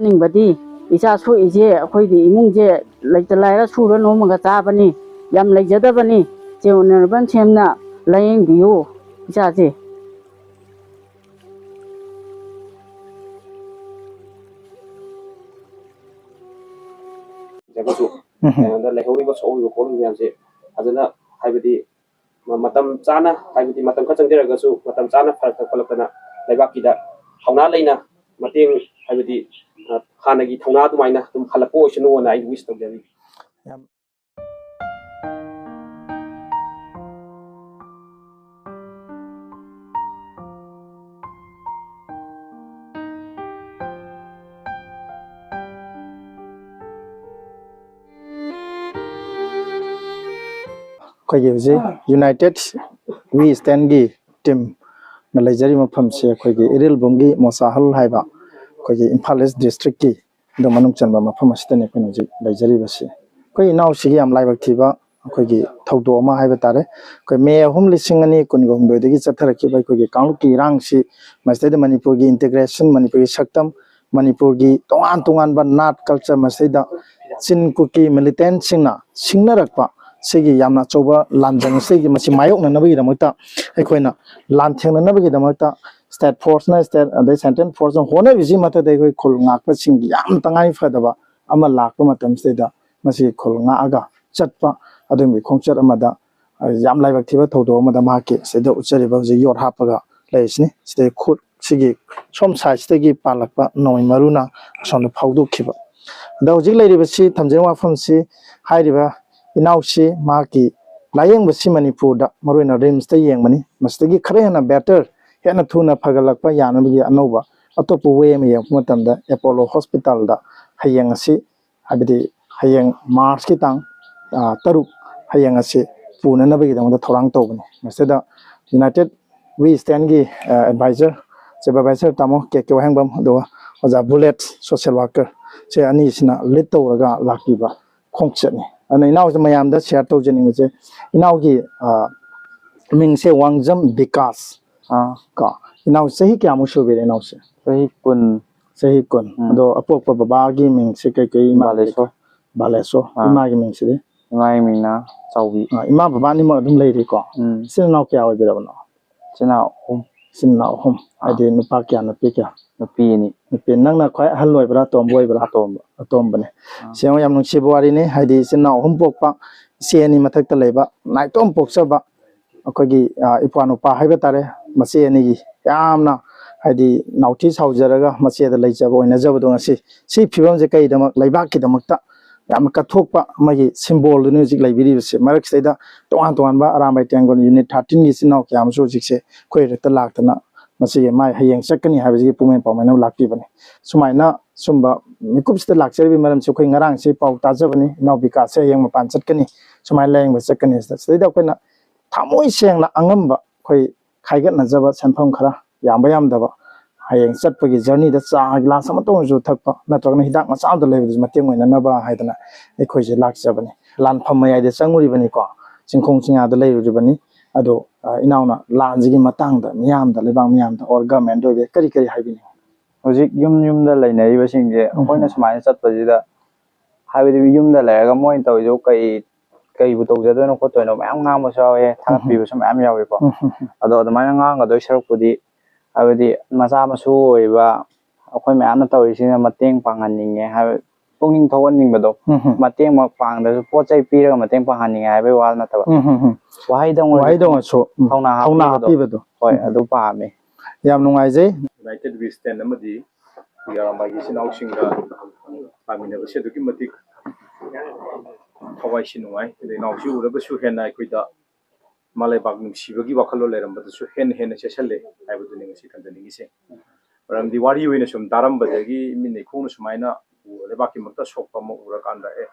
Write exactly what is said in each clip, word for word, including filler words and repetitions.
ꯅꯤꯡꯕꯗꯤ ꯏꯆꯥ ꯁꯣꯛꯏꯁꯦ ꯑꯩꯈꯣꯏꯗꯤ ꯏꯃꯨꯡꯁꯦ ꯂꯩꯇ ꯂꯥꯏꯔ ꯁꯨꯔ ꯅꯣꯝꯃꯒ ꯆꯥꯕꯅꯤ, ꯌꯥꯝ ꯂꯩꯖꯗꯕꯅꯤ꯫ ꯆꯦ ꯑꯣꯅꯔꯕꯜ ꯁꯦꯝꯅ ꯂꯥꯏꯌꯦꯡꯕꯤꯌꯨ ꯏꯆꯥꯁꯦ꯫ ꯖꯒꯁꯨ ꯎꯝ꯫ ꯃꯌꯥꯝꯗ ꯂꯩꯍꯧꯔꯤꯕ ꯁꯣꯛꯍꯧꯔꯤꯕ ꯈꯣꯠꯂꯤꯕ ꯃꯌꯥꯝꯁꯦ ꯐꯖꯅ ꯍꯥꯏꯕꯗꯤ ꯃꯇꯝ ꯆꯥꯅ ꯍꯥꯏꯕꯗꯤ ꯃꯇꯝ ꯈꯔ ꯆꯪꯖꯔꯒꯁꯨ ꯃꯇꯝ ꯆꯥꯅ ꯐꯔꯛꯇ ꯈꯣꯠꯂꯛꯇꯅ ꯂꯩꯕꯥꯛꯀꯤꯗ ꯊꯧꯅꯥ ꯂꯩꯅ ꯃꯇꯦꯡ ꯍꯥꯏꯕꯗꯤ ꯍꯥꯟꯅꯒꯤ ꯊꯧꯅꯥ ꯑꯗꯨꯃꯥꯏꯅ ꯑꯗꯨꯝ ꯍꯜꯂꯛꯄ ꯑꯣꯏꯁꯅꯨꯅ ꯑꯩ ꯋꯤꯁ ꯇꯧꯖꯔꯤ꯫ ꯑꯩꯈꯣꯏꯒꯤ ꯍꯧꯖꯤꯛ ꯌꯨꯅꯥꯏꯇꯦꯠ ꯋꯤ ꯁ꯭ꯇꯦꯟꯒꯤ ꯇꯤꯝꯅ ꯂꯩꯖꯔꯤꯕ ꯃꯐꯝꯁꯦ ꯑꯩꯈꯣꯏꯒꯤ ꯏꯔꯤꯜꯕꯨꯝꯒꯤ ꯃꯣꯆꯥꯍꯜ ꯍꯥꯏꯕ ꯑꯩꯈꯣꯏꯒꯤ ꯏꯝꯐꯥꯜ ꯏꯁ ꯗꯤꯁꯇ꯭ꯔꯤꯛꯀꯤ ꯑꯗꯨ ꯃꯅꯨꯡ ꯆꯟꯕ ꯃꯐꯝ ꯑꯁꯤꯗꯅꯤ ꯑꯩꯈꯣꯏꯅ ꯍꯧꯖꯤꯛ ꯂꯩꯖꯔꯤꯕꯁꯤ꯫ ꯑꯩꯈꯣꯏ ꯏꯅꯥꯎꯁꯤꯒꯤ ꯌꯥꯝ ꯂꯥꯏꯕꯛ ꯊꯤꯕ ꯑꯩꯈꯣꯏꯒꯤ ꯊꯧꯗꯣꯛ ꯑꯃ ꯍꯥꯏꯕ ꯇꯥꯔꯦ꯫ ꯑꯩꯈꯣꯏ ꯃꯦ ꯑꯍꯨꯝ ꯂꯤꯁꯤꯡ ꯑꯅꯤ ꯀꯨꯟꯒ ꯍꯨꯝꯗꯣꯏꯗꯒꯤ ꯆꯠꯊꯔꯛꯈꯤꯕ ꯑꯩꯈꯣꯏꯒꯤ ꯀꯥꯡꯂꯨꯞꯀꯤ ꯏꯔꯥꯡꯁꯤ ꯃꯁꯤꯗꯩꯗ ꯃꯅꯤꯄꯨꯔꯒꯤ ꯏꯟꯇꯤꯒ꯭ꯔꯦꯁꯟ, ꯃꯅꯤꯄꯨꯔꯒꯤ ꯁꯛꯇꯝ, ꯃꯅꯤꯄꯨꯔꯒꯤ ꯇꯣꯉꯥꯟ ꯇꯣꯉꯥꯟꯕ ꯅꯥꯠ ꯀꯜꯆꯔ ꯃꯁꯤꯗꯩꯗ ꯆꯤꯟ ꯀꯨꯀꯤ ꯃꯤꯂꯤꯇꯦꯟꯁꯤꯡꯅ ꯁꯤꯡꯅꯔꯛꯄ ꯁꯤꯒꯤ ꯌꯥꯝꯅ ꯑꯆꯧꯕ ꯂꯥꯟꯖꯪ ꯑꯁꯤꯒꯤ ꯃꯁꯤ ꯃꯥꯌꯣꯛꯅꯅꯕꯒꯤꯗꯃꯛꯇ ꯑꯩꯈꯣꯏꯅ ꯂꯥꯟꯊꯦꯡꯅꯅꯕꯒꯤꯗꯃꯛꯇ ꯁ꯭ꯇꯦꯠ ꯐꯣꯔꯁꯅ ꯁ꯭ꯇꯦꯠ ꯑꯗꯩ ꯁꯦꯟꯇ꯭ꯔꯦꯜ ꯐꯣꯔꯁꯅ ꯍꯣꯠꯅꯔꯤꯁꯤ ꯃꯊꯛꯇ ꯑꯩꯈꯣꯏ ꯈꯨꯜ ꯉꯥꯛꯄꯁꯤꯡꯒꯤ ꯌꯥꯝ ꯇꯉꯥꯏ ꯐꯗꯕ ꯑꯃ ꯂꯥꯛꯄ ꯃꯇꯝꯁꯤꯗꯩꯗ ꯃꯁꯤ ꯈꯨꯜ ꯉꯥꯛꯑꯒ ꯆꯠꯄ ꯑꯗꯨꯒꯨꯝꯕꯒꯤ ꯈꯣꯡꯆꯠ ꯑꯃꯗ ꯌꯥꯝ ꯂꯥꯏꯕꯛ ꯊꯤꯕ ꯊꯧꯗꯣꯛ ꯑꯃꯗ ꯃꯍꯥꯛꯀꯤ ꯁꯤꯗ ꯎꯠꯆꯔꯤꯕ ꯍꯧꯖꯤꯛ ꯌꯣꯠ ꯍꯥꯞꯄꯒ ꯂꯩꯔꯤꯁꯤꯅꯤ꯫ ꯁꯤꯗꯩ ꯈꯨꯠ ꯁꯤꯒꯤ ꯁꯣꯝ ꯁꯥꯏꯠꯁꯤꯗꯒꯤ ꯄꯥꯜꯂꯛꯄ ꯅꯣꯡꯃꯩ ꯃꯔꯨꯅ ꯑꯁꯣꯝꯗ ꯐꯥꯎꯗꯣꯛꯈꯤꯕ꯫ ꯑꯗ ꯍꯧꯖꯤꯛ ꯂꯩꯔꯤꯕꯁꯤ ꯊꯝꯖꯔꯤꯕ ꯋꯥꯐꯝꯁꯤ ꯍꯥꯏꯔꯤꯕ ꯏꯅꯥꯎꯁꯤ ꯃꯍꯥꯛꯀꯤ ꯂꯥꯌꯦꯡꯕꯁꯤ ꯃꯅꯤꯄꯨꯔꯗ ꯃꯔꯨꯑꯣꯏꯅ ꯔꯤꯝꯁꯇ ꯌꯦꯡꯕꯅꯤ꯫ ꯃꯁꯤꯗꯒꯤ ꯈꯔ ꯍꯦꯟꯅ ꯕꯦꯇꯔ ꯍꯦꯟꯅ ꯊꯨꯅ ꯐꯒꯠꯂꯛꯄ ꯌꯥꯅꯕꯒꯤ ꯑꯅꯧꯕ ꯑꯇꯣꯞꯄ ꯋꯦ ꯑꯃ ꯌꯦꯡꯉꯛꯄ ꯃꯇꯝꯗ ꯑꯦꯄꯣꯂꯣ ꯍꯣꯁꯄꯤꯇꯥꯜꯗ ꯍꯌꯦꯡ ꯑꯁꯤ ꯍꯥꯏꯕꯗꯤ ꯍꯌꯦꯡ ꯃꯥꯔꯁꯀꯤ ꯇꯥꯡ ꯇꯔꯨꯛ ꯍꯌꯦꯡ ꯑꯁꯤ ꯄꯨꯅꯅꯕꯒꯤꯗꯃꯛꯇ ꯊꯧꯔꯥꯡ ꯇꯧꯕꯅꯤ꯫ ꯃꯁꯤꯗ ꯌꯨꯅꯥꯏꯇꯦꯠ ꯋꯤ ꯁ꯭ꯇꯦꯟꯒꯤ ꯑꯦꯗꯚꯥꯏꯖꯔ ꯁꯨꯄꯔꯚꯥꯏꯖꯔ ꯇꯥꯃꯣ ꯀꯦ ꯀꯦ ꯋꯥꯍꯦꯡꯕꯝ ꯑꯗꯨꯒ ꯑꯣꯖꯥ ꯕꯨꯂꯦꯠ ꯁꯣꯁꯦꯜ ꯋꯥꯔꯀꯔ ꯁꯦ ꯑꯅꯤꯁꯤꯅ ꯂꯤꯗ ꯇꯧꯔꯒ ꯂꯥꯛꯄꯤꯕ ꯈꯣꯡꯆꯠꯅꯤ꯫ ꯑꯗꯨꯅ ꯏꯅꯥꯎꯁꯦ ꯃꯌꯥꯝꯗ ꯁꯤꯌꯥꯔ ꯇꯧꯖꯅꯤꯡꯕꯁꯦ ꯏꯅꯥꯎꯒꯤ ꯃꯤꯡꯁꯦ ꯋꯥꯡꯖꯝ ꯕꯤꯀꯥꯁ꯫ ꯀꯣ ꯏꯅꯥꯎ ꯆꯍꯤ ꯀꯌꯥꯃꯨꯛ ꯁꯨꯕꯤꯔꯦ ꯏꯅꯥꯎꯁꯦ? ꯆꯍꯤ ꯀꯨꯟ꯫ ꯆꯍꯤ ꯀꯨꯟ꯫ ꯎꯝ꯫ ꯑꯗꯣ ꯑꯄꯣꯛꯄ ꯕꯕꯥꯒꯤ ꯃꯤꯡꯁꯦ ꯀꯩꯀꯩ ꯏꯃꯥ? ꯕꯥꯂꯦꯁꯣꯔ꯫ ꯕꯥꯂꯦꯁꯣꯔ꯫ ꯑꯥ꯫ ꯏꯃꯥꯒꯤ ꯃꯤꯡꯁꯤꯗꯤ? ꯏꯃꯥꯒꯤ ꯃꯤꯡꯅ ꯆꯥꯎꯕꯤ꯫ ꯑꯥ, ꯏꯃꯥ ꯕꯕꯥ ꯑꯅꯤꯃꯛ ꯑꯗꯨꯝ ꯂꯩꯔꯤꯀꯣ? ꯎꯝ꯫ ꯏꯆꯤꯟ ꯏꯅꯥꯎ ꯀꯌꯥ ꯑꯣꯏꯕꯤꯔꯕꯅꯣ? ꯏꯆꯤꯟ ꯏꯅꯥꯎ ꯑꯍꯨꯝ꯫ ꯏꯆꯤꯟ ꯏꯅꯥꯎ ꯑꯍꯨꯝ꯫ ꯑꯥ꯫ ꯍꯥꯏꯗꯤ ꯅꯨꯄꯥ ꯀꯌꯥ, ꯅꯨꯄꯤ ꯀꯌꯥ? ꯅꯨꯄꯤ ꯑꯅꯤ꯫ ꯅꯨꯄꯤ, ꯅꯪꯅ ꯈ꯭ꯋꯥꯏ ꯑꯍꯜ ꯑꯣꯏꯕ꯭ꯔꯥ, ꯑꯇꯣꯝꯕ ꯑꯣꯏꯕ꯭ꯔꯥ? ꯑꯇꯣꯝꯕ꯫ ꯑꯇꯣꯝꯕꯅꯦ꯫ ꯑꯥ꯫ ꯁꯤ ꯌꯦꯡꯉꯣ, ꯌꯥꯝ ꯅꯨꯡꯁꯤꯕ ꯋꯥꯔꯤꯅꯤ꯫ ꯍꯥꯏꯗꯤ ꯏꯆꯤꯟ ꯏꯅꯥꯎ ꯑꯍꯨꯝ ꯄꯣꯛꯄ, ꯏꯆꯦ ꯑꯅꯤ ꯃꯊꯛꯇ ꯂꯩꯕ, ꯅꯥꯏꯇꯣꯝ ꯄꯣꯛꯆꯕ, ꯑꯩꯈꯣꯏꯒꯤ, ꯑ, ꯏꯄ꯭ꯋꯥ ꯅꯨꯄꯥ ꯍꯥꯏꯕ ꯇꯥꯔꯦ, ꯃꯆꯦ ꯑꯅꯤꯒꯤ ꯌꯥꯝꯅ, ꯍꯥꯏꯗꯤ, ꯅꯥꯎꯊꯤ ꯁꯥꯎꯖꯔꯒ ꯃꯆꯦꯗ ꯂꯩꯖꯕ, ꯑꯣꯏꯅꯖꯕꯗꯣ ꯉꯁꯤ ꯁꯤ ꯐꯤꯕꯝꯁꯦ ꯀꯩꯗꯃꯛ, ꯂꯩꯕꯥꯛꯀꯤꯗꯃꯛꯇ ꯌꯥꯝꯅ ꯀꯠꯊꯣꯛꯄ ꯑꯃꯒꯤ ꯁꯤꯝꯕꯣꯜꯗꯨꯅꯤ ꯍꯧꯖꯤꯛ ꯂꯩꯕꯤꯔꯤꯕꯁꯦ꯫ ꯃꯔꯛꯁꯤꯗꯩꯗ ꯇꯣꯉꯥꯟ ꯇꯣꯉꯥꯟꯕ ꯑꯔꯥꯝꯕꯥꯏ ꯇꯦꯡꯒꯣꯜ ꯌꯨꯅꯤꯠ ꯊꯥꯔꯇꯤꯟꯒꯤ ꯏꯆꯤꯟ ꯏꯅꯥꯎ ꯀꯌꯥ ꯑꯃꯁꯨ ꯍꯧꯖꯤꯛꯁꯦ ꯑꯩꯈꯣꯏ ꯔꯦꯠꯇ ꯂꯥꯛꯇꯅ ꯃꯁꯤꯒꯤ ꯃꯥꯏ ꯍꯌꯦꯡ ꯆꯠꯀꯅꯤ ꯍꯥꯏꯕꯁꯤꯒꯤ ꯄꯨꯛꯃꯦꯟ ꯄꯥꯎꯃꯦꯟ ꯑꯃ ꯂꯥꯛꯄꯤꯕꯅꯤ꯫ ꯁꯨꯃꯥꯏꯅ ꯁꯨꯝꯕ ꯃꯤꯀꯨꯞꯁꯤꯗ ꯂꯥꯛꯆꯔꯤꯕꯒꯤ ꯃꯔꯝꯁꯤ ꯑꯩꯈꯣꯏ ꯉꯔꯥꯡꯁꯤ ꯄꯥꯎ ꯇꯥꯖꯕꯅꯤ, ꯏꯅꯥꯎ ꯕꯤꯀꯥꯁꯁꯦ ꯍꯌꯦꯡ ꯃꯄꯥꯟ ꯆꯠꯀꯅꯤ, ꯁꯨꯃꯥꯏꯅ ꯂꯥꯏꯌꯦꯡꯕ ꯆꯠꯀꯅꯤ ꯁꯤꯗ꯫ ꯁꯤꯗꯩꯗ ꯑꯩꯈꯣꯏꯅ ꯊꯃꯣꯏ ꯁꯦꯡꯅ ꯑꯉꯝꯕ ꯑꯩꯈꯣꯏ ꯈꯥꯏꯒꯠꯅꯖꯕ ꯁꯦꯟꯐꯝ ꯈꯔ ꯌꯥꯝꯕ ꯌꯥꯝꯗꯕ, ꯍꯌꯦꯡ ꯆꯠꯄꯒꯤ ꯖꯔꯅꯤꯗ ꯆꯥ ꯒꯤꯂꯥꯁ ꯑꯃꯇ ꯑꯣꯏꯔꯁꯨ ꯊꯛꯄ, ꯅꯠꯇ꯭ꯔꯒꯅ ꯍꯤꯗꯥꯛ ꯃꯆꯥ ꯑꯃꯇ ꯂꯩꯕꯗꯁꯨ ꯃꯇꯦꯡ ꯑꯣꯏꯅꯅꯕ ꯍꯥꯏꯗꯅ ꯑꯩꯈꯣꯏꯁꯦ ꯂꯥꯛꯆꯕꯅꯤ꯫ ꯂꯥꯟꯐꯝ ꯃꯌꯥꯏꯗ ꯆꯪꯉꯨꯔꯤꯕꯅꯤꯀꯣ, ꯆꯤꯡꯈꯣꯡ ꯆꯤꯡꯌꯥꯗ ꯂꯩꯔꯨꯔꯤꯕꯅꯤ꯫ ꯑꯗꯣ, ꯑ, ꯏꯅꯥꯎꯅ ꯂꯥꯟꯁꯤꯒꯤ ꯃꯇꯥꯡꯗ ꯃꯤꯌꯥꯝꯗ, ꯂꯩꯕꯥꯛ ꯃꯤꯌꯥꯝꯗ ꯑꯣꯔ ꯒꯃꯦꯟꯗ ꯑꯣꯏꯒꯦꯔꯥ, ꯀꯔꯤ ꯀꯔꯤ ꯍꯥꯏꯕꯤꯅꯤꯡꯉꯤ? ꯍꯧꯖꯤꯛ ꯌꯨꯝ ꯌꯨꯝꯗ ꯂꯩꯅꯔꯤꯕꯁꯤꯡꯁꯦ ꯎꯝ꯫ ꯑꯩꯈꯣꯏꯅ ꯁꯨꯃꯥꯏꯅ ꯆꯠꯄꯁꯤꯗ, ꯍꯥꯏꯕꯗꯤ ꯌꯨꯝꯗ ꯂꯩꯔꯒ ꯃꯣꯏꯅ ꯇꯧꯔꯤꯗꯣ ꯀꯩ, ꯀꯩꯕꯨ ꯇꯧꯖꯗꯣꯏꯅꯣ ꯈꯣꯠꯇꯣꯏꯅꯣ ꯃꯌꯥꯝ ꯉꯥꯡꯕꯁꯨ ꯌꯥꯎꯋꯦ, ꯊꯥꯒꯠꯄꯤꯕꯁꯨ ꯃꯌꯥꯝ ꯌꯥꯎꯋꯦꯀꯣ꯫ ꯎꯝ꯫ ꯑꯗꯣ ꯑꯗꯨꯃꯥꯏꯅ ꯉꯥꯡꯒꯗꯣꯏ ꯁꯔꯨꯛꯄꯨꯗꯤ, ꯍꯥꯏꯕꯗꯤ ꯃꯆꯥ ꯃꯁꯨ ꯑꯣꯏꯔꯤꯕ ꯑꯩꯈꯣꯏ ꯃꯌꯥꯝꯅ ꯇꯧꯔꯤꯁꯤꯅ ꯃꯇꯦꯡ ꯄꯥꯡꯍꯟꯅꯤꯡꯉꯦ ꯍꯥꯏꯕ ꯄꯨꯛꯅꯤꯡ ꯊꯧꯒꯠꯅꯤꯡꯕꯗꯣ, ꯎꯝ꯫ ꯃꯇꯦꯡꯃꯛ ꯄꯥꯡꯗ꯭ꯔꯁꯨ ꯄꯣꯠ ꯆꯩ ꯄꯤꯔꯒ ꯃꯇꯦꯡ ꯄꯥꯡꯍꯟꯅꯤꯡꯉꯦ ꯍꯥꯏꯕꯒꯤ ꯋꯥ ꯅꯠꯇꯕ, ꯎꯝ꯫ ꯋꯥꯍꯩꯗꯪ ꯑꯣꯏꯔꯁꯨ, ꯋꯥꯍꯩꯗꯪ ꯑꯣꯏꯔꯁꯨ, ꯎꯝ꯫ ꯊꯧꯅꯥ ꯊꯧꯅꯥ ꯍꯥꯞꯄꯤꯕꯗꯣ꯫ ꯍꯥꯞꯄꯤꯕꯗꯣ꯫ ꯍꯣꯏ, ꯎꯝ꯫ ꯑꯗꯨ ꯄꯥꯝꯃꯦ꯫ ꯌꯥꯝ ꯅꯨꯡꯉꯥꯏꯖꯩ꯫ ꯌꯨꯅꯥꯏꯇꯦꯠ ꯋꯦ ꯁ꯭ꯇꯦꯟ ꯑꯃꯗꯤ ꯑꯩꯈꯣꯏꯒꯤ ꯑꯔꯥꯝꯕꯥꯏꯒꯤ ꯏꯆꯤꯟ ꯏꯅꯥꯎꯁꯤꯡꯒ ꯄꯥꯃꯤꯟꯅꯕꯁꯦ ꯑꯗꯨꯛꯀꯤ ꯃꯇꯤꯛ ꯊꯋꯥꯏꯁꯤ ꯅꯨꯡꯉꯥꯏ꯫ ꯑꯗꯩ ꯏꯅꯥꯎꯁꯤ ꯎꯔꯒꯁꯨ ꯍꯦꯟꯅ ꯑꯩꯈꯣꯏꯗ ꯏꯃꯥ ꯂꯩꯕꯥꯛ ꯅꯨꯡꯁꯤꯕꯒꯤ ꯋꯥꯈꯜꯂꯣꯟ ꯂꯩꯔꯝꯕꯗꯁꯨ ꯍꯦꯟꯅ ꯍꯦꯟꯅ ꯆꯦꯠꯁꯜꯂꯦ ꯍꯥꯏꯕꯗꯨꯅꯤ ꯉꯁꯤ ꯊꯝꯖꯅꯤꯡꯉꯤꯁꯦ꯫ ꯃꯔꯝꯗꯤ ꯋꯥꯔꯤ ꯑꯣꯏꯅ ꯁꯨꯝ ꯇꯥꯔꯝꯕꯗꯒꯤ ꯃꯤꯠꯅ ꯏꯈꯣꯡꯅ ꯁꯨꯃꯥꯏꯅ ꯎ-, ꯂꯩꯕꯥꯛꯀꯤꯃꯛꯇ ꯁꯣꯛꯄ ꯑꯃ ꯎꯔꯀꯥꯟꯗ, ꯑꯦ,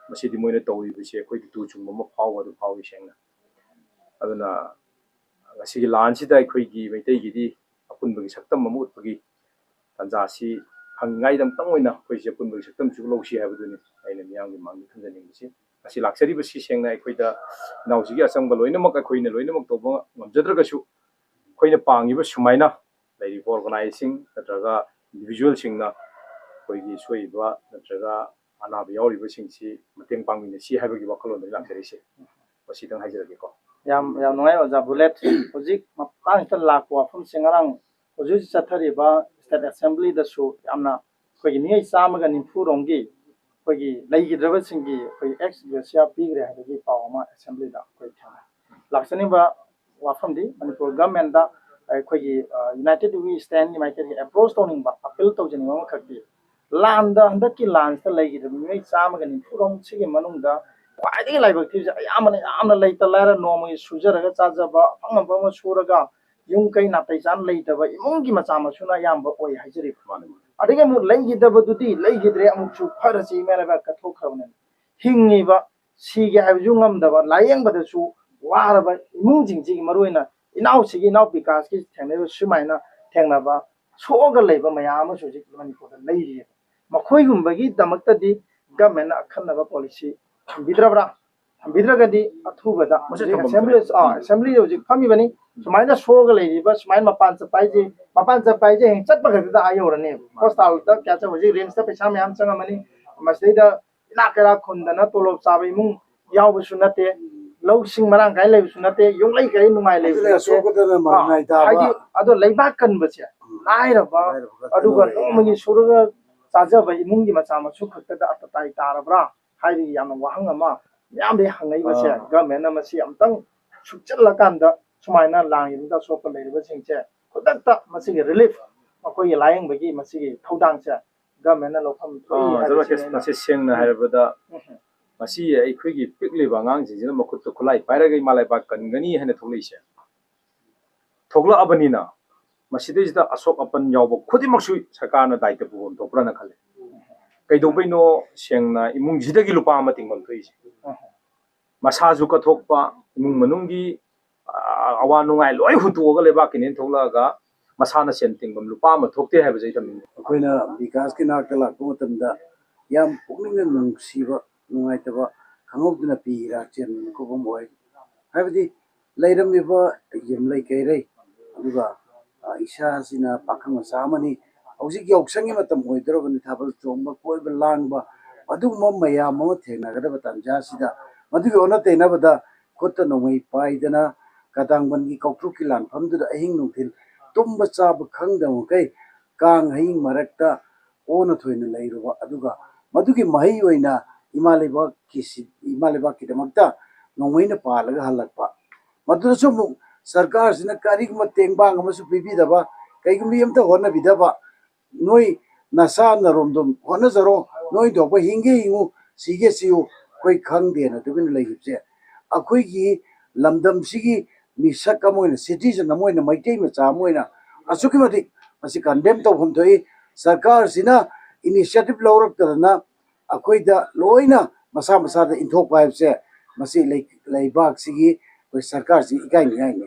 ꯃꯁꯤꯗꯤ ꯃꯣꯏꯅ ꯇꯧꯔꯤꯕꯁꯦ ꯑꯩꯈꯣꯏꯗꯤ ꯇꯨ ꯆꯨꯡꯕ ꯑꯃ ꯐꯥꯎꯕ ꯑꯗꯨ ꯐꯥꯎꯏ ꯁꯦꯡꯅ꯫ ꯑꯗꯨꯅ ꯉꯁꯤꯒꯤ ꯂꯥꯟꯁꯤꯗ ꯑꯩꯈꯣꯏꯒꯤ ꯃꯩꯇꯩꯒꯤꯗꯤ ꯑꯄꯨꯟꯕꯒꯤ ꯁꯛꯇꯝ ꯑꯃ ꯎꯠꯄꯒꯤ ꯇꯥꯟꯖꯥꯁꯤ ꯐꯪꯉꯤꯉꯩꯗ ꯑꯃꯨꯛꯇꯪ ꯑꯣꯏꯅ ꯑꯩꯈꯣꯏꯁꯦ ꯑꯄꯨꯟꯕꯒꯤ ꯁꯛꯇꯝꯁꯨ ꯂꯧꯁꯤ ꯍꯥꯏꯕꯗꯨꯅꯤ ꯑꯩꯅ ꯃꯤꯌꯥꯝꯒꯤ ꯃꯥꯡꯗ ꯊꯝꯖꯅꯤꯡꯕꯁꯤ꯫ ꯉꯁꯤ ꯂꯥꯛꯆꯔꯤꯕꯁꯤ ꯁꯦꯡꯅ ꯑꯩꯈꯣꯏꯗ ꯏꯅꯥꯎꯁꯤꯒꯤ ꯑꯆꯪꯕ ꯂꯣꯏꯅꯃꯛ ꯑꯩꯈꯣꯏꯅ ꯂꯣꯏꯅꯃꯛ ꯇꯧꯕ ꯉꯝꯖꯗ꯭ꯔꯒꯁꯨ, ꯑꯩꯈꯣꯏꯅ ꯄꯥꯡꯉꯤꯕ ꯁꯨꯃꯥꯏꯅ ꯂꯩꯔꯤꯕ ꯑꯣꯔꯒꯅꯥꯏꯖꯁꯤꯡ ꯅꯠꯇ꯭ꯔꯒ ꯏꯟꯗꯤꯕꯤꯖꯨꯋꯦꯜꯁꯤꯡꯅ ꯑꯩꯈꯣꯏꯒꯤ ꯁꯣꯏꯔꯤꯕ ꯅꯠꯇ꯭ꯔꯒ ꯑꯅꯥꯕ ꯌꯥꯎꯔꯤꯕꯁꯤꯡꯁꯤ ꯃꯇꯦꯡ ꯄꯥꯡꯃꯤꯟꯅꯁꯤ ꯍꯥꯏꯕꯒꯤ ꯋꯥꯈꯜꯂꯣꯟꯗꯒꯤ ꯂꯥꯛꯆꯔꯤꯁꯦ꯫ ꯃꯁꯤꯗꯪ ꯍꯥꯏꯖꯔꯒꯦꯀꯣ꯫ ꯌꯥꯝ ꯌꯥꯝ ꯅꯨꯡꯉꯥꯏ ꯑꯣꯖꯥ ꯕꯨꯂꯦꯠ꯫ ꯍꯧꯖꯤꯛ ꯃꯇꯥꯡꯁꯤꯗ ꯂꯥꯛꯄ ꯋꯥꯐꯝꯁꯦ ꯉꯔꯥꯡ ꯍꯧꯖꯤꯛ ꯍꯧꯖꯤꯛ ꯆꯠꯊꯔꯤꯕ ꯁ꯭ꯇꯦꯠ ꯑꯦꯁꯦꯝꯕ꯭ꯂꯤꯗꯁꯨ ꯌꯥꯝꯅ ꯑꯩꯈꯣꯏꯒꯤ ꯃꯤꯑꯣꯏ ꯆꯥꯝꯃꯒ ꯅꯤꯐꯨ ꯔꯣꯝꯒꯤ ꯑꯩꯈꯣꯏꯒꯤ ꯂꯩꯈꯤꯗ꯭ꯔꯕꯁꯤꯡꯒꯤ ꯑꯩꯈꯣꯏꯒꯤ ꯑꯦꯛꯁ ꯒ꯭ꯔꯦꯁꯤꯌꯥ ꯄꯤꯈ꯭ꯔꯦ ꯍꯥꯏꯕꯒꯤ ꯄꯥꯎ ꯑꯃ ꯑꯦꯁꯦꯝꯕ꯭ꯂꯤꯗ ꯑꯩꯈꯣꯏ ꯊꯦꯡꯅꯩ꯫ ꯂꯥꯛꯆꯅꯤꯡꯕ ꯋꯥꯐꯝꯗꯤ ꯃꯅꯤꯄꯨꯔ ꯒꯚꯔꯟꯃꯦꯟꯠꯇ ꯑꯩꯈꯣꯏꯒꯤ ꯌꯨꯅꯥꯏꯇꯦꯗ ꯋꯤ ꯁ꯭ꯇꯦꯟꯒꯤ ꯃꯥꯏꯀꯩꯗꯒꯤ ꯑꯦꯄ꯭ꯔꯣꯁ ꯇꯧꯅꯤꯡꯕ, ꯑꯄꯤꯜ ꯇꯧꯖꯅꯤꯡꯕ ꯑꯃꯈꯛꯇꯤ, ꯂꯥꯟꯗ, ꯍꯟꯗꯛꯀꯤ ꯂꯥꯟꯁꯤꯗ ꯂꯩꯈꯤꯗꯕ ꯃꯤꯑꯣꯏ ꯆꯥꯝꯃꯒ ꯅꯤꯐꯨ ꯔꯣꯝ ꯁꯤꯒꯤ ꯃꯅꯨꯡꯗ ꯈ꯭ꯋꯥꯏꯗꯒꯤ ꯂꯥꯏꯕꯛ ꯊꯤꯕꯁꯦ ꯑꯌꯥꯝꯕꯅ ꯌꯥꯝꯅ ꯂꯩꯇ ꯂꯥꯏꯔ ꯅꯣꯡꯃꯒꯤ ꯁꯨꯖꯔꯒ ꯆꯥꯖꯕ, ꯑꯐꯪ ꯑꯐꯪꯕ ꯁꯨꯔꯒ ꯌꯨꯝ ꯀꯩ ꯅꯥꯇꯩ ꯆꯥꯅ ꯂꯩꯇꯕ ꯏꯃꯨꯡꯒꯤ ꯃꯆꯥ ꯃꯁꯨꯅ ꯑꯌꯥꯝꯕ ꯑꯣꯏ ꯍꯥꯏꯖꯔꯤꯕ꯫ ꯑꯗꯒꯤ ꯑꯃꯨꯛ ꯂꯩꯈꯤꯗꯕꯗꯨꯗꯤ ꯂꯩꯈꯤꯗ꯭ꯔꯦ, ꯑꯃꯨꯛꯁꯨ ꯐꯔꯁꯤ ꯏꯃꯥ ꯂꯩꯕꯥꯛ ꯀꯠꯊꯣꯛꯈ꯭ꯔꯕꯅꯤꯅ ꯍꯤꯡꯉꯤꯕ, ꯁꯤꯒꯦ ꯍꯥꯏꯕꯁꯨ ꯉꯝꯗꯕ, ꯂꯥꯏꯌꯦꯡꯕꯗꯁꯨ ꯋꯥꯔꯕ ꯏꯃꯨꯡꯁꯤꯡꯁꯤꯒꯤ, ꯃꯔꯨꯑꯣꯏꯅ ꯏꯅꯥꯎꯁꯤꯒꯤ, ꯏꯅꯥꯎ ꯕꯤꯀꯥꯁꯀꯤ ꯊꯦꯡꯅꯔꯤꯕ ꯁꯨꯃꯥꯏꯅ ꯊꯦꯡꯅꯕ ꯁꯣꯛꯑꯒ ꯂꯩꯕ ꯃꯌꯥꯝ ꯑꯃꯁꯨ ꯍꯧꯖꯤꯛ ꯃꯅꯤꯄꯨꯔꯗ ꯂꯩꯔꯤꯑꯕ꯫ ꯃꯈꯣꯏꯒꯨꯝꯕꯒꯤꯗꯃꯛꯇꯗꯤ ꯒꯚꯔꯟꯃꯦꯟꯠꯅ ꯑꯈꯟꯅꯕ ꯄꯣꯂꯤꯁꯤ ꯊꯝꯕꯤꯗ꯭ꯔꯕ꯭ꯔꯥ? ꯊꯝꯕꯤꯗ꯭ꯔꯒꯗꯤ ꯑꯊꯨꯕꯗ ꯃꯁꯤ ꯍꯧꯖꯤꯛ ꯊꯝꯐꯝ ꯑꯦꯁꯦꯝꯕ꯭ꯂꯤ, ꯑꯥ, ꯑꯦꯁꯦꯝꯕ꯭ꯂꯤ ꯍꯧꯖꯤꯛ ꯐꯝꯃꯤꯕꯅꯤ꯫ ꯁꯨꯃꯥꯏꯅ ꯁꯣꯛꯑꯒ ꯂꯩꯔꯤꯕ, ꯁꯨꯃꯥꯏꯅ ꯃꯄꯥꯟ ꯆꯠꯄ ꯍꯥꯏꯁꯦ, ꯃꯄꯥꯟ ꯆꯠꯄ ꯍꯥꯏꯁꯦ ꯍꯌꯦꯡ ꯆꯠꯄ ꯈꯛꯇꯗ ꯑꯥ ꯌꯧꯔꯅꯦꯕ꯫ ꯍꯣꯁꯄꯤꯇꯥꯜꯗ ꯀꯌꯥ ꯆꯠ-, ꯍꯧꯖꯤꯛ ꯔꯤꯝꯁꯇ ꯄꯩꯁꯥ ꯃꯌꯥꯝ ꯆꯪꯉꯝꯃꯅꯤ, ꯃꯁꯤꯗꯩꯗ ꯏꯅꯥꯛ ꯀꯩꯔꯥꯛ ꯈꯨꯟꯗꯅ ꯇꯣꯂꯣꯞ ꯆꯥꯕ ꯏꯃꯨꯡ ꯌꯥꯎꯕꯁꯨ ꯅꯠꯇꯦ, ꯂꯧꯁꯤꯡ ꯃꯔꯥꯡ ꯀꯥꯏ ꯂꯩꯕꯁꯨ ꯅꯠꯇꯦ, ꯌꯨꯝꯂꯩ ꯀꯩꯔꯩ ꯅꯨꯡꯉꯥꯏ ꯂꯩꯕꯁꯨ ꯑꯗꯨꯅ ꯅꯠꯇꯦ꯫ ꯑꯁꯣꯛꯄꯗꯅ ꯑꯥ, ꯃꯔꯥꯏ ꯇꯥꯕ꯫ ꯍꯥꯏꯗꯤ ꯑꯗꯣ ꯂꯩꯕꯥꯛ ꯀꯟꯕꯁꯦ, ꯎꯝ. ꯂꯥꯏꯔꯕ, ꯂꯥꯏꯔꯕ ꯈꯛꯇ ꯑꯗꯨꯒ ꯑꯣꯏꯔꯦ. ꯅꯣꯡꯃꯒꯤ ꯁꯨꯔꯒ ꯆꯥꯖꯕ ꯏꯃꯨꯡꯒꯤ ꯃꯆꯥ ꯃꯁꯨ ꯈꯛꯇꯗ ꯑꯇꯇꯥꯏ ꯇꯥꯔꯕ꯭ꯔꯥ ꯍꯥꯏꯕꯒꯤ ꯌꯥꯝꯅ ꯋꯥꯍꯪ ꯑꯃ ꯃꯌꯥꯝꯗꯒꯤ ꯍꯪꯉꯛꯏꯕꯁꯦ꯫ ꯑꯥ. ꯒꯚꯔꯟꯃꯦꯟꯠꯅ ꯃꯁꯤ ꯑꯝꯇꯪ ꯁꯨꯛꯆꯜꯂꯀꯥꯟꯗ ꯁꯨꯃꯥꯏꯅ ꯂꯥꯡꯉꯤꯕꯗ ꯑꯁꯣꯛꯄ ꯂꯩꯔꯤꯕꯁꯤꯡꯁꯦ ꯈꯨꯗꯛꯇ ꯃꯁꯤꯒꯤ ꯔꯤꯂꯤꯐ, ꯃꯈꯣꯏꯒꯤ ꯂꯥꯏꯌꯦꯡꯕꯒꯤ ꯃꯁꯤꯒꯤ ꯊꯧꯗꯥꯡꯁꯦ ꯒꯚꯔꯟꯃꯦꯟꯠꯅ ꯂꯧꯐꯝ ꯊꯣꯛꯏ ꯑꯥ, ꯍꯥꯏꯕꯁꯤ ꯖꯃꯥꯀꯦꯁ, ꯑꯩꯅ ꯃꯁꯤ ꯁꯦꯡꯅ ꯍꯥꯏꯔꯕꯗ ꯎꯝ. ꯃꯁꯤ ꯑꯩꯈꯣꯏꯒꯤ ꯄꯤꯛꯂꯤꯕ ꯑꯉꯥꯡꯁꯤꯡꯁꯤꯅ ꯃꯈꯨꯠꯇ ꯈꯨꯠꯂꯥꯏ ꯄꯥꯏꯔꯒ ꯏꯃꯥ ꯂꯩꯕꯥꯛ ꯀꯟꯒꯅꯤ ꯍꯥꯏꯅ ꯊꯣꯛꯂꯛꯏꯁꯦ, ꯊꯣꯛꯂꯛꯑꯕꯅꯤꯅ ꯃꯁꯤꯗꯩꯁꯤꯗ ꯑꯁꯣꯛ ꯑꯄꯟ ꯌꯥꯎꯕ ꯈꯨꯗꯤꯡꯃꯛꯁꯨ ꯁꯔꯀꯥꯔꯅ ꯗꯥꯏꯇ ꯄꯨꯐꯝ ꯊꯣꯛꯄ꯭ꯔꯥꯅ ꯈꯜꯂꯦ꯫ ꯀꯩꯗꯧꯕꯩꯅꯣ? ꯁꯦꯡꯅ ꯏꯃꯨꯡꯁꯤꯗꯒꯤ ꯂꯨꯄꯥ ꯑꯃ ꯇꯤꯡꯐꯝ ꯊꯣꯛꯏꯁꯦ꯫ ꯃꯁꯥꯁꯨ ꯀꯠꯊꯣꯛꯄ, ꯏꯃꯨꯡ ꯃꯅꯨꯡꯒꯤ, ꯑ, ꯑꯋꯥ ꯅꯨꯡꯉꯥꯏ ꯂꯣꯏ ꯍꯨꯟꯇꯣꯛꯑꯒ ꯂꯩꯕꯥꯛꯀꯤꯅꯦꯅ ꯊꯣꯛꯂꯛꯑꯒ ꯃꯁꯥꯅ ꯁꯦꯟ ꯇꯤꯡꯐꯝ ꯂꯨꯄꯥ ꯑꯃ ꯊꯣꯛꯇꯦ ꯍꯥꯏꯕꯁꯦ ꯑꯩ ꯊꯝꯅꯤꯡꯉꯤ꯫ ꯑꯩꯈꯣꯏꯅ ꯕꯤꯀꯥꯁꯀꯤ ꯅꯥꯛꯇ ꯂꯥꯛꯄ ꯃꯇꯝꯗ ꯌꯥꯝ ꯄꯨꯛꯅꯤꯡꯅ ꯅꯨꯡꯁꯤꯕ, ꯅꯨꯡꯉꯥꯏꯇꯕ ꯈꯪꯍꯧꯗꯅ ꯄꯤ ꯏꯔꯥ ꯆꯦꯟꯕ ꯃꯤꯀꯨꯞ ꯑꯃ ꯑꯣꯏ꯫ ꯍꯥꯏꯕꯗꯤ ꯂꯩꯔꯝꯃꯤꯕ ꯌꯨꯝꯂꯩ ꯀꯩꯔꯩ, ꯑꯗꯨꯒ, ꯑ, ꯏꯁꯥꯁꯤꯅ ꯄꯥꯈꯪ ꯃꯆꯥ ꯑꯃꯅꯤ, ꯍꯧꯖꯤꯛ ꯌꯥꯎꯁꯪꯒꯤ ꯃꯇꯝ ꯑꯣꯏꯗꯧꯔꯕꯅꯤ, ꯊꯥꯕꯜ ꯆꯣꯡꯕ, ꯀꯣꯏꯕ ꯂꯥꯡꯕ, ꯑꯗꯨꯒꯨꯝꯕ ꯃꯌꯥꯝ ꯑꯃ ꯊꯦꯡꯅꯒꯗꯕ ꯇꯥꯟꯖꯥ ꯑꯁꯤꯗ, ꯃꯗꯨꯒꯤ ꯑꯣꯟꯅ ꯇꯩꯅꯕꯗ ꯈꯨꯠꯇ ꯅꯣꯡꯃꯩ ꯄꯥꯏꯗꯅ ꯀꯇꯥꯡꯕꯟꯒꯤ ꯀꯧꯇ꯭ꯔꯨꯛꯀꯤ ꯂꯥꯟꯐꯝꯗꯨꯗ ꯑꯍꯤꯡ ꯅꯨꯡꯊꯤꯜ ꯇꯨꯝꯕ ꯆꯥꯕ ꯈꯪꯗꯕ ꯃꯈꯩ ꯀꯥꯡ ꯍꯌꯤꯡ ꯃꯔꯛꯇ ꯑꯣꯟꯅ ꯊꯣꯏꯅ ꯂꯩꯔꯨꯕ, ꯑꯗꯨꯒ ꯃꯗꯨꯒꯤ ꯃꯍꯩ ꯑꯣꯏꯅ ꯏꯃꯥ ꯂꯩꯕꯥꯛꯀꯤ ꯁꯤ-, ꯏꯃꯥ ꯂꯩꯕꯥꯛꯀꯤꯗꯃꯛꯇ ꯅꯣꯡꯃꯩꯅ ꯄꯥꯜꯂꯒ ꯍꯜꯂꯛꯄ꯫ ꯃꯗꯨꯗꯁꯨ ꯑꯃꯨꯛ ꯁꯔꯀꯥꯔꯁꯤꯅ ꯀꯔꯤꯒꯨꯝꯕ ꯇꯦꯡꯕꯥꯡ ꯑꯃꯁꯨ ꯄꯤꯕꯤꯗꯕ, ꯀꯩꯒꯨꯝꯕ ꯑꯃꯇ ꯍꯣꯠꯅꯕꯤꯗꯕ, "ꯅꯣꯏ ꯅꯁꯥ ꯅꯔꯣꯝꯗꯣꯝ ꯍꯣꯠꯅꯖꯔꯣ, ꯅꯣꯏ ꯊꯣꯛꯄ ꯍꯤꯡꯒꯦ ꯍꯤꯡꯉꯨ, ꯁꯤꯒꯦ ꯁꯤꯌꯨ, ꯑꯩꯈꯣꯏ ꯈꯪꯗꯦꯅ" ꯇꯨꯃꯤꯟꯅ ꯂꯩꯈꯤꯕꯁꯦ, ꯑꯩꯈꯣꯏꯒꯤ ꯂꯝꯗꯝꯁꯤꯒꯤ ꯃꯤꯁꯛ ꯑꯃ ꯑꯣꯏꯅ, ꯁꯤꯇꯤꯖꯟ ꯑꯃ ꯑꯣꯏꯅ, ꯃꯩꯇꯩ ꯃꯆꯥ ꯑꯃ ꯑꯣꯏꯅ ꯑꯁꯨꯛꯀꯤ ꯃꯇꯤꯛ ꯃꯁꯤ ꯀꯟꯗꯦꯝ ꯇꯧꯐꯝ ꯊꯣꯛꯏ꯫ ꯁꯔꯀꯥꯔꯁꯤꯅ ꯏꯅꯤꯁꯤꯌꯦꯇꯤꯚ ꯂꯧꯔꯛꯇꯗꯅ ꯑꯩꯈꯣꯏꯗ ꯂꯣꯏꯅ ꯃꯁꯥ ꯃꯁꯥꯗ ꯏꯟꯊꯣꯛꯄ ꯍꯥꯏꯕꯁꯦ, ꯃꯁꯤ ꯂꯩ-, ꯂꯩꯕꯥꯛꯁꯤꯒꯤ, ꯑꯩꯈꯣꯏ ꯁꯔꯀꯥꯔꯁꯤ ꯏꯀꯥꯏꯅꯤꯡꯉꯥꯏꯅꯤ꯫